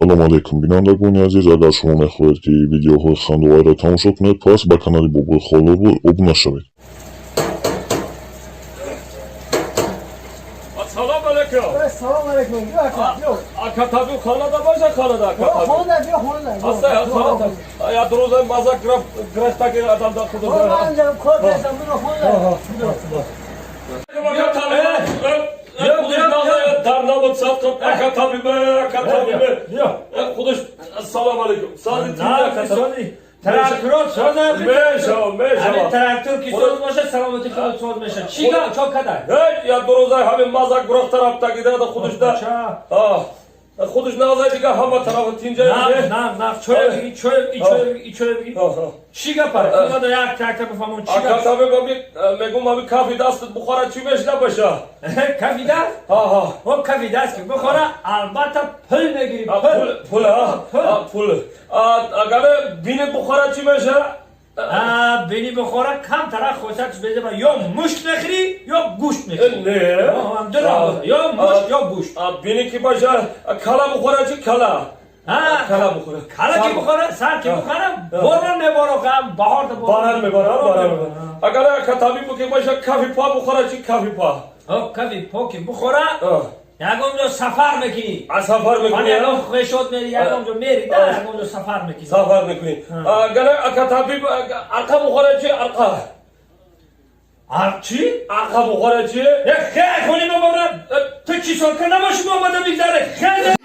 Салом алейкум, бинандагони азиз. Агар шумо мехоҳед, ки видеоҳои хандоварро тамошо кунед, пас ба канали Бобои Холобой обуна шавед. Салом алейкум. Салом алейкум. Биё, ака, биё. Ака Табиб хонада боша, хонада, ака Табиб? Хонада, биё, хонада. Аста, хонада. Я рӯза маза гирифтаги адам да худо. Ман ҷам кор кардам, биё хонада. Ака Табиб. Дар набуд садқат, ака Табиб, ака Табиб. Худаш, салом алейкум. Сази ака Табиб. Тракторот соза. Мешава, мешава. Трактор ки соз боша, саломати худо соз меша. Чӣ га, чо кадай? Ҳеч, я рӯза ҳамин маза гурахта рафтаги да худаш да. Худаш наза, дига ҳама тарафа тинҷа. На, на, на, чой бигӣ, чой, и чой бигӣ, и чой бигӣ. Чӣ гапа? Худо як трактор бифаҳмон, чӣ Ака гап? Табиб, мегум, ами кафи дастат бухора, чӣ мешна боша? Кафи даст? Ҳа, ҳа. О, кафи даст ки бихора, албатта пул мегирӣ, пул, пул. Пул, ҳа, пул. Агар бини бухора, чӣ меша? Бини бихора, камтара хосиятш безеба: ё мушт мехӯрӣ, ё гӯшт мехӯрӣ. Не. Ё мушт, ё гӯшт. Бини ки боша, кала бухора чӣ, кала? Кала бухора. Кала ки бихора, сар ки бихора, борон мебора, баҳор. Борон мебора, борон мебора. Агар ака Табиб ки боша, кафи по бухора чӣ, кафи по? Кафи по ки бихора, ягон ҷо сафар мекунӣ. Сафар мекунӣ. Ягон хешот мери, ягон ҷо мери да, ягон ҷо сафар мекунӣ. Сафар мекунӣ. Агар ака Табиб, арқа бухора чӣ, арқа? Чӣ? Арқа бухора чӣ? Хел хони мебора, ту чӣ сол ка набоши, омада бигзаре, хеле.